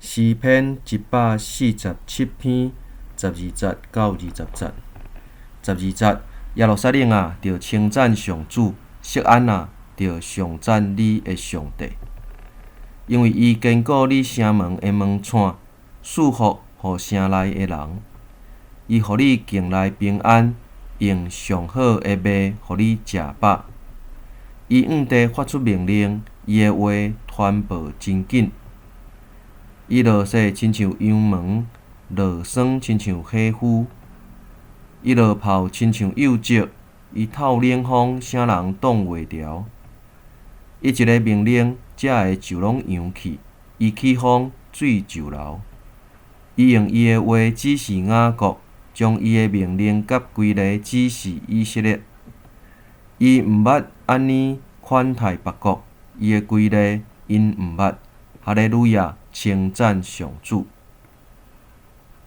詩篇147篇12節到20節。12節，耶路撒冷啊，著稱讚上主；錫安啊，著頌讚你的上帝。因為伊堅固你城門的門閂，賜福予城內的人。伊予你境內平安，用上好的麥予你食飽。伊向地發出命令，伊的話傳播真緊。伊落雪親像羊毛，落霜親像火烌。伊落雹親像幼石，伊透冷風，啥人擋袂牢。伊一個命令，遮的樹攏揚起；伊起風，水就流。伊用伊的話指示雅各，將伊的命令佮規例指示以色列。伊毋捌按呢款待別國，伊的規例𪜶毋捌。哈利路亞，稱讚上主。